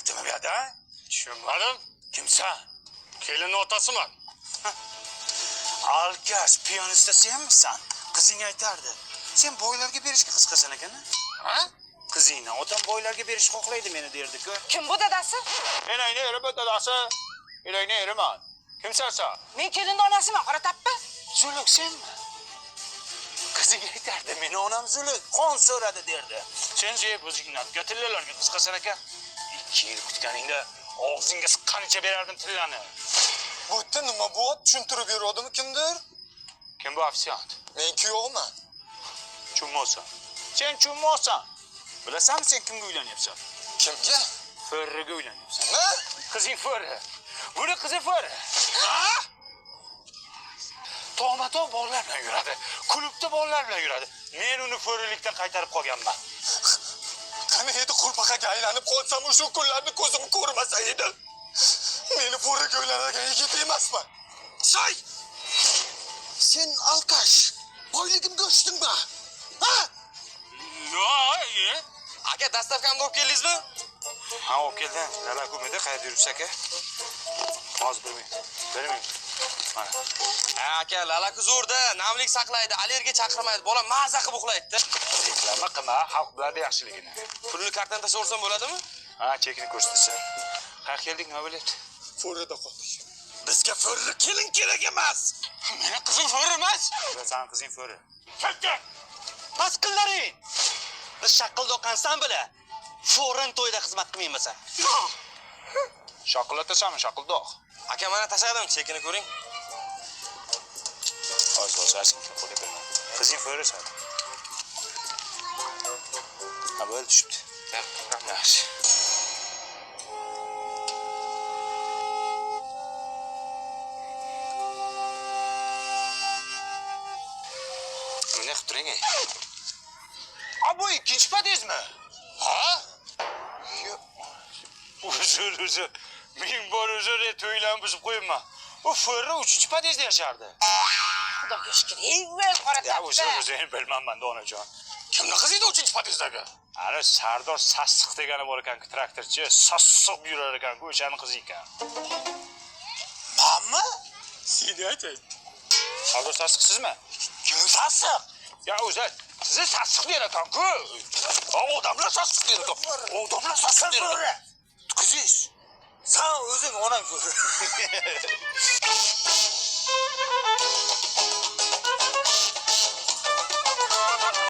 Tushunyaptimi bu yoqda? Tushunmadim. Kimsan? Kelinni otasiman. Alkash, piyonista senmisan? Qizing aytardi. Sen boylarga berishga qiziqasan ekan, Ha? Qizingni otam boylarga berishni xohlaydi meni derdi-ku. Kim bu dadasi? Enangni eri bu dadasi. Enangni eriman. Kimsan sen? Men kelinni onasiman, qora tappa. Zuluk senmi? Qizing aytardi, meni onam Zuluk, qon so'radi derdi. Sen zeb o'zingni tillalarga qiziqasan ekan. 2 yil kutganingda og'zingga siqqanicha berardim tillani. Bu yerda nima bo'lyapti? Tushuntirib beruvdimi kimdir? Kim bu ofitsiant? Men kuyovman. Tushunmaysan. Sen tushunmaysan. Bilasanmi sen kimga uylanyapsan? Kimga? Ferriga uylanyapsan. Nima? Qizing Ferri. Buni qizi Ferri. Ha? Tog'ma-tog' bolalar bilan yuradi. Klubda bolalar bilan yuradi. Men uni Ferrilikdan qaytarib qolganman. Qani edi qurbaqa aylanib qolsam o'sha kunlarni ko'zim ko'rmasa edi. Meni Ferriga uylanadigan yigit emasman. Soy! Sen alkash, boyligimga uchdingmi? Ha? Yo'q, e? Aka, dastavkamni olib keldingizmi? Ha, olib keldim. Lala ko'mida qayerda yuribsiz aka? Hozir bir minut. Bir minut. Mana. Ha, aka, lalaku zo'rda, namlik saqlaydi, allergiya chaqirmaydi, bola maza qilib uxlaydi. Reklama qilma, xalq biladi yaxshiligini. Pulni kartadan tashlab bo'ladimi? Ha, chekini ko'rsatasan. Qayerga keldik, nima bo'lyapti? Ferrida qoldik. Bizga Ferri kelin kerak emas. Meni qizim Ferri emas. Sani qizing Ferri. Bas qillaring! Biz shaqildoqan san bila. Forin to'yda xizmat qilmaymiz. Shaqillatasanmi, shaqildoq? Aka, mana tashladim, chekini ko'ring. Hozir bosarsin, qo'lga berma. Qizing Ferri san. Ha, bo'ldi, tushibdi. Yaxshi. Bunday qilib turing, ey. A, bu ikkinchi podyezdmi? Ha? Uzr, uzr. Ming bor uzr, to'ylarni buzib qo'yibman. U Ferri 3-chi podyezdda yashardi. Xudoga shukr, ey, qora Ya, tappa. uzr, uzr, bilmayman onajon. Kimni qizi edi 3-podyezddagi? Ana Sardor sassiq degani bor ekan, traktorchi, sassiq yurar ekan-ku, o'shani qizi ekan. Manmi? Seni aytay. Sardor sassiq sizmi? Kim sassiq? Ya o'zi sizni sassiq der ekan-ku. Odamlar sassiq der ekan. Odamlar sassiq der ekan. Qizingiz. San o'zing onang Ferri.